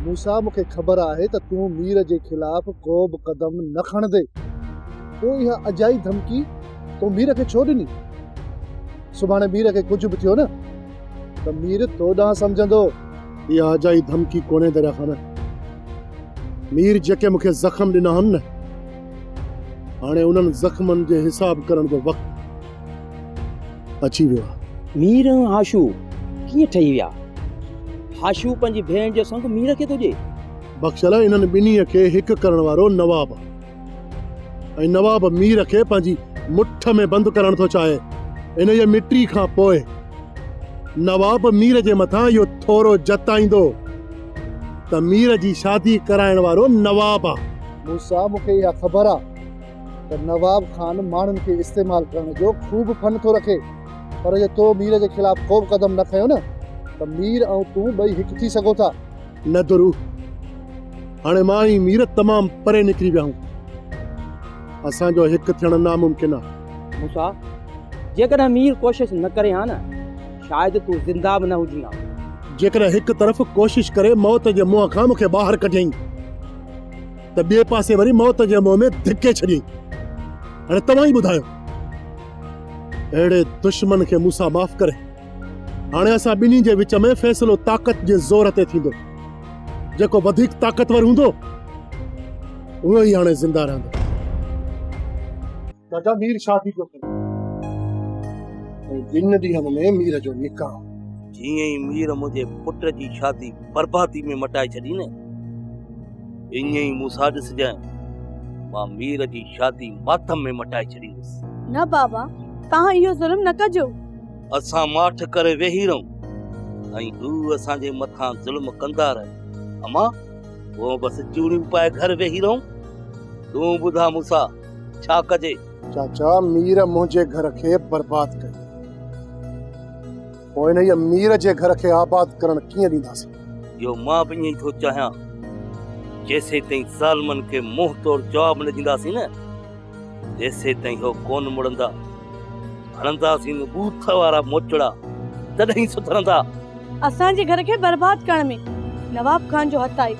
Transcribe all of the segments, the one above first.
موسيٰ مون کي خبر آهي ته تون مير جي خلاف ڪو به قدم نه کڻندين. پوء اها اجائي ڌمڪي تو مير کي ڇو ڏني؟ سڀاڻي مير کي ڪجهه به ٿيو نه ته مير تو ڏانهن سمجهندو. اها اجائي ڌمڪي ڪونهي دريا خان. مير جيڪي مون کي زخم ڏنا هن نه، هاڻي انهن زخمن جي حساب ڪرڻ جو وقت اچي ويو آهي. مير ۽ هاشو ڪيئن ٺهي ويا؟ هاشو پنهنجي ڀيڻ جو سڱ مير کي ٿو ڏئي. بخشل انهن ٻنهي کي هڪ ڪرڻ وارو نواب آهي ۽ نواب مير کي پنهنجي مٺ ۾ بند ڪرڻ ٿو چاهي. انهيء مٽي کان پوء نواب مير جي مٿان اهو ٿورو جتائيندو ته مير جي شادي ڪرائڻ وارو نواب آهي. موسيٰ مون کي اها خبر آهي ته نواب خان ماڻهن کي استعمال ڪرڻ جو خوب فن ٿو رکي پر جي تو مير جي خلاف ڪو به قدم نه کنيو نه ته مير ۽ تون ٻئي هڪ ٿي سگهو ٿا. نه درو، هاڻي مان ۽ مير تمام پري نڪري ويا آهيون. اسان جو هڪ ٿيڻ ناممڪن آهي. موسيٰ، جيڪڏهن مير ڪوشش نه ڪري ها نه، شايد تون زنده به نه هجين ها. جيڪڏهن هڪ طرف ڪوشش ڪري موت جي منهن کان مون کي ٻاهر ڪڍيائين. ته ٻئي پاسي وري موت جي منهن ۾ ڌڪي ڇڏيائين. هاڻي توهان ئي ٻڌايو، اهڙي دشمن کي موسيٰ معاف ڪري؟ هاڻي اسان ٻنهي جي وچ ۾ فيصلو طاقت جي زور تي ٿيندو. جيڪو وڌيڪ طاقتور هوندو، اهو ئي هاڻي زنده رهندو. چاچا مير شادي پيو ڪري ۽ ٻن ڏينهن ۾ مير جو نڪاح. جيئن ئي مير منهنجي پٽ جي شادي بربادي ۾ مٽائي ڇڏي نه، ائين ئي مون سان ڏسجانء، مان مير جي شادي ماتم ۾ مٽائي ڇڏيندس. نه بابا، توهان اهو ظلم نه ڪجو. اسان ماٺ ڪري ويهي رهون ۽ هو اسان جي مٿان ظلم ڪندا رهن. امان، پوء بس چوڙيون پائي گهر ويهي رهون؟ تون ٻڌاء موسيٰ، ڇا ڪجي؟ چاچا، مير منهنجي گهر کي برباد ڪيو. پوء انهيء مير جي گهر کي آباد ڪرڻ ڪيئن ڏينداسين؟ اهو مان به ائين ئي ٿو چاهيان. جيسيتائين ظالمن کي منهن توڙ جواب نه ڏينداسين نه، تيسيتائين هو ڪونه مڙندا. هڻنداسين ٻوٿ وارا موچڙا، تڏهن ئي سڌرندا. اسان جي گهر کي برباد ڪرڻ ۾ نواب خان جو هٿ آهي.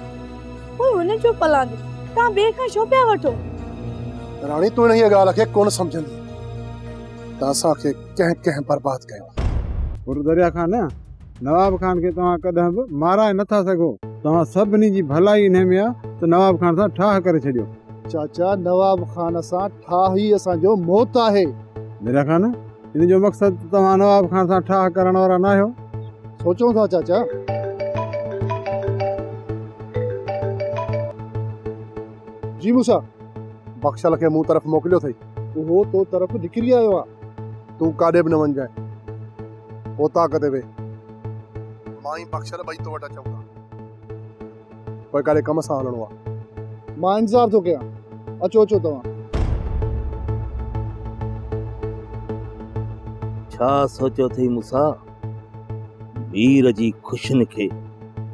پوء هن جو پلاند توهان ٻئي کان ڇو پيا وٺو؟ راڻي، تون انهيء ڳالهه کي ڪونه سمجهندينء ته اسان کي ڪنهن ڪنهن برباد ڪيو آهي. پر دريا خان، نواب خان کي توهان ڪڏهن به مارائي نه ٿا سگهو. توهان سڀني جي ڀلائي انهي ۾ آهي ته نواب خان سان ٺاهه ڪري ڇڏيو. چاچا، نواب خان سان ٺاهه ئي اسان جو موت آهي. دريا خان، ان جو مقصد ته توهان نواب خان سان ٺاهه ڪرڻ وارا ناهيو. سوچون ٿا چاچا. جي موسيٰ، بخشل کي مون طرف موڪليو اٿئي. اهو تو طرف نڪري آيو آ. تون ڪاڏي به نه وڃجانء. اوطاق تي ويهه. مان ۽ بخشل ٻئي تو وٽ اچون ٿا. پوء ڪاڏي ڪم سان هلڻو آ. مان انتظار ٿو ڪيان. اچو اچو توهان. ڇا سوچيو اٿئي موسيٰ؟ مير جي خوشين کي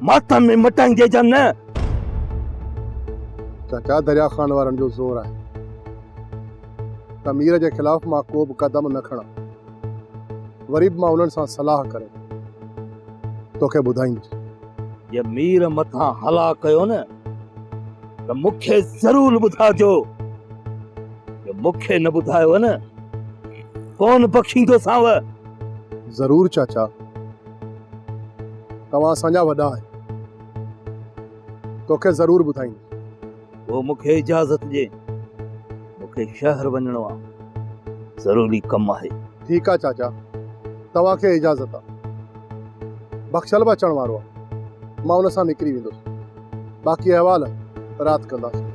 ماتم ۾ مٽائيندي جا نه؟ چاچا دريا خان وارن جو زور آهي ته مير جي خلاف مان ڪو به قدم نه کڻان. وري به مان انهن سان صلاح ڪري توکي ٻڌائيندس. جي مير مٿان هلا ڪيو نه ته مون کي ضرور ٻڌائجو. جي مون کي نه ٻڌايو نه ڪونه بخشيندوسانو. ضرور چاچا، توهان اسان جا وڏا آهيو. توکي ضرور ٻڌائيندس. پوء مون کي اجازت ڏي، مون کي شهر وڃڻو آ، ضروري ڪم آهي. ٺيڪ آ چاچا، توهان کي اجازت آ. بخشل به اچڻ وارو آ، مان ان سان نڪري ويندس. باقي احوال رات ڪنداسين.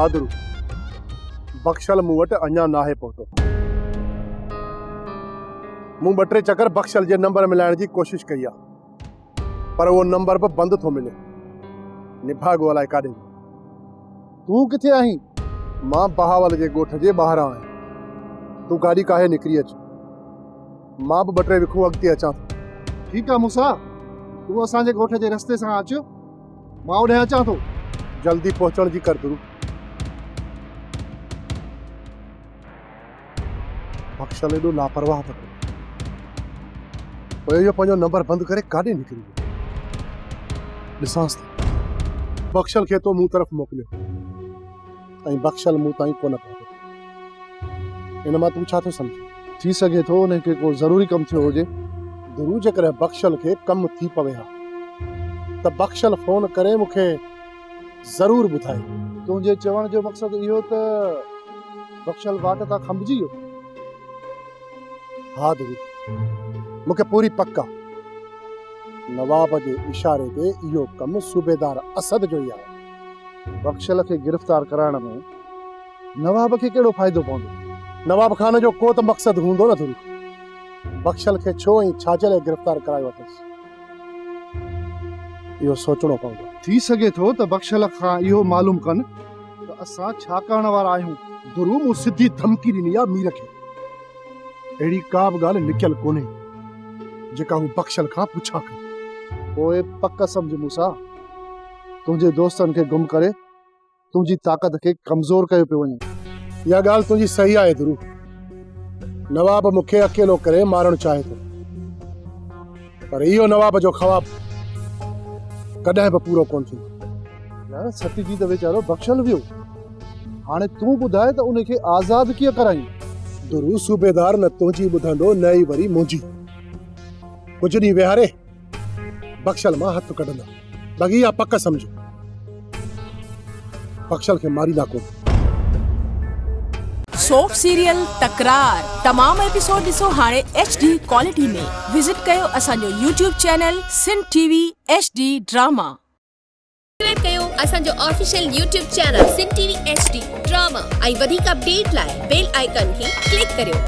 آدرو، بخشل مون وٽ اڃا ناهي پهتو. مون ٻه ٽي چڪر بخشل جي نمبر ملائڻ جي ڪوشش ڪئي آ پر اهو نمبر به بند ٿو ملي. نڀاڳو الائي ڪاڏي ويو. تون ڪٿي آهين؟ مان بهاول جي ڳوٺ جي ٻاهران آهيان. تون گاڏي ڪاهي نڪري اچ. مان به ٻه ٽي وکون اڳتي اچان ٿو. ٺيڪ آ موسيٰ، تون اسان جي ڳوٺ جي رستي سان اچ. مان اوڏانهن اچان ٿو. جلدي پهچڻ جي ڪر درو. بخشل ايڏو لاپرواهه ته ڪونهي. پوء اهو پنهنجو نمبر بند ڪري ڪاڏي نڪري ويو؟ ڏسانس ٿو. بخشل کي تو مون طرف موڪليو ۽ بخشل مون تائين ڪونه پهتو. ان مان تون ڇا ٿو سمجهين؟ ٿي سگهي ٿو ان کي ڪو ضروري ڪم ٿيو هجي. درو جيڪڏهن بخشل کي ڪم ٿي پوي ها ته بخشل فون ڪري مون کي ضرور ٻڌائي. تنهنجي چوڻ جو مقصد اهو ته بخشل واٽ تان کنڀجي ويو؟ ها درو، مون کي پوري پڪ آ نواب جي اشاري تي اهو ڪم صوبيدار اسد جو ئي آهي. بخشل کي گرفتار ڪرائڻ ۾ نواب کي ڪهڙو فائدو پوندو؟ نواب خان جو ڪو ته مقصد هوندو نه ٿوري. بخشل کي ڇو ۽ ڇا جي لاء گرفتار ڪرايو اٿس؟ اهو سوچڻو پوندو. ٿي سگهي ٿو ته بخشل کان اهو معلوم ڪن ته اسان ڇا ڪرڻ وارا آهيون. درو مون سڌي ڌمڪي ڏني آ مير کي. اهڙي ڪا به ڳالهه لڪيل ڪونهي جيڪا هو بخشل کان پڇا ڪري. پوء پڪ سمجهه موسيٰ، تنهنجي دوستن کي گم ڪري تنهنجي طاقت کي ڪمزور ڪيو پيو وڃي. اها ڳالهه تنهنجي صحيح آهي درو. نواب مون کي اڪيلو ڪري مارڻ چاهي ٿو. پر اهو نواب جو خواب ڪڏهن به پورو ڪونه ٿيندو. يار ستجي ته ويچارو بخشل ويو. هاڻي تون ٻڌاء ته ان کي آزاد ڪيئن ڪرايون؟ درو صوبيدار نه تنهنجي ٻڌندو نه ئي وري منهنجي. ڪجهه ڏينهن ويهاري بخشل مان هٿ ڪڍندا. باقي اها پڪ سمجهه بخشل کي ماريندا ڪونه. سوپ سيريل تڪرار تمام ايپيسوڊ ڏسو هاڻي ايڇ ڊي ڪوالٽي ۾ وزٽ ڪيو اسان جو YouTube channel Sindh T V H D drama. Subscribe ڪيو اسان جو official YouTube channel Sindh T V H D drama ۽ وڌيڪ اپڊيٽ لاء بيل آئيڪان کي ڪلڪ ڪريو.